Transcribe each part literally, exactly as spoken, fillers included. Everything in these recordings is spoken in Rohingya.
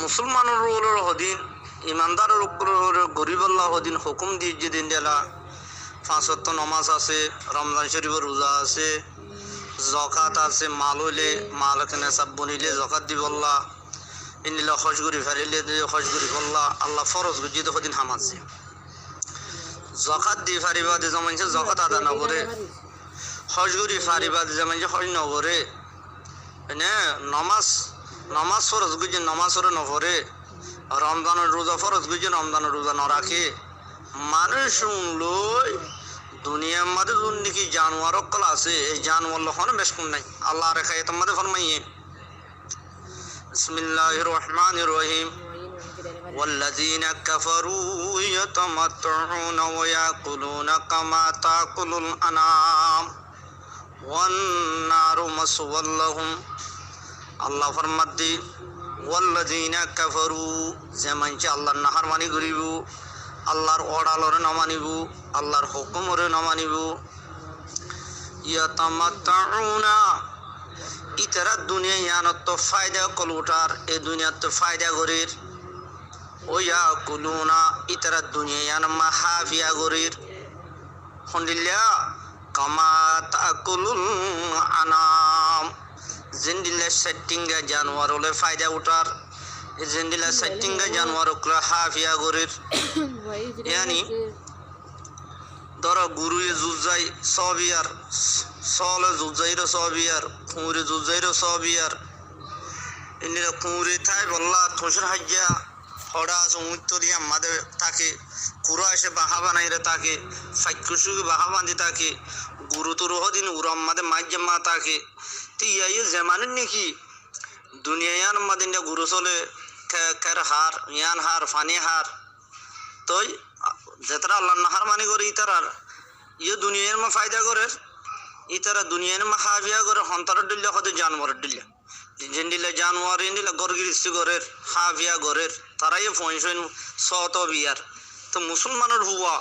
Musolmanor uore hodin, imandáror uore goríbolla hodin hókum diyé ze din dela, fañs ottó nomás asé, Romzan Córifor ruza asé, zokát asé, mal óile, mal ke nesab bonilé zokát dibolla, endilla hóc gorí farilé hóc goríbolla, Allah fóroz goijjé de hodin ham asé. Zokát di faribá de ze maincé zokát ada nogoré, hóc gorí faribá de ze maincé hóc nogoré, ene nomás, nomás fóroz goijjé, nomás ore noforé, Romzanor ruza fóroz goijjé, Romzanor ruza noraké, manúic ún loi duniyar mazé zun niki januar ókkol asé, e januar loi hono bec kom nai. Allah ar ek ayator mazé formaiyé, بسم الله الرحمن الرحيم. والذين كفروا يتمتعون ويأكلون كما تأكل الأنعام والنار مثوى لهم. Allah formadde, والذين كفروا, ze maincé Allahr nafarmani goríbo, Allahr order ore nomanibo, Allahr hókum ore nomanibo, يتمتعون, ítara duniya iyanottu faida ókkol uthár, e duniyattu faida gorér. ويأكلون, ítara duniya iyanor mazé háfiya gorér. Hondilla, كما تأكل الأنعام, zendilla sair thinga januar ókkole faida uthár, zendilla sair thinga januar ókkole háfiya gorér. Yani, dóro, guruye zuz zai sóbiyar, sóole zuz zaiyóre sóbiyar, kuñure zuz zaiyóre sóbiyar. Endilla kuñure táibolla tuñcór haijja, hoçé asé, uñittór mazé táke, kura asé, baha banaiyóre táke, faikku cúki baha bandi táke, guru turu hodin urar mazé maijja ma táke. Te iyaye ze manúic niki duniya iyanor mazé endilla guru sóle, ke-, ker hár, iyan hár, faní hár, toi, zetará Allahr nafarmani goré, ítarar, iyó duniyair mazé faida gorér, ítara duniyair mazé háfiya gorér, hontaror dhilla hoó de januaror dhilla. Zendilla januar endilla gór giristi gorér, háfiya gorér, tará iyó fuain cóin sóto biyar. Te musolmanor fua,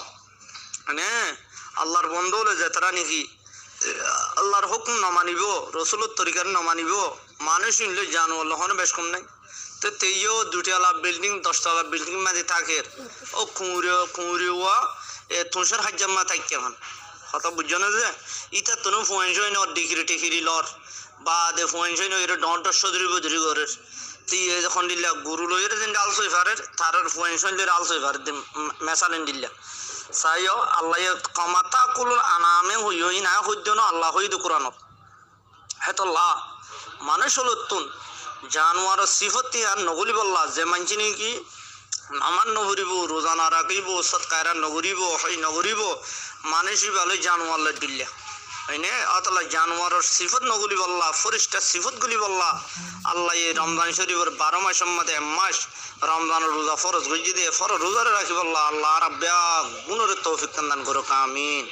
mane, Allahr bonda ókkole zetará niki Allahr hókum nomanibo, Rosulor torikare nomanibo, manúic ún loi januar loi hono bec kom nai. Te teiyó dui tala bilding, doc tala bilding mazé táker. Ó kuñure, kuñure uwa, e tuñcór haijjar mazé táikke fán. Hotá buijjó né ze? Ítattún fuain cóin or dikiri tikiri lor. Baade fuain cóin ore dhoóñr dhoóñr códori bodori gorér. Te iye hondilla guru loiyóre zendilla al sói farer, tarar fuain cóin loiyóre al sói farer de, m-, mesal endilla. Saiyó, Allaye كما تأكل الأنعام hoiyé, iín aññí hoidde no, Allah hoiyé de Kuranot. Hétolla manúic ókkolottún januaror sifot iyan nogulíbolla, ze maincé niki nomás noforibó, ruza norakíbo, sodka kairat nogoríbo, hóc nogoríbo, manúic íba loi januar loi dhilla. Ene ótolla januaror sifot nogulíbolla, fírishtar sifot gulíbolla, Allaye Romzan Córifor baró maicor modé ek mac Romzanor ruza fóroz goijjé de, fóroz ruzare rakíbolla Allah añára beggúnore toufik dan gorouk, amin.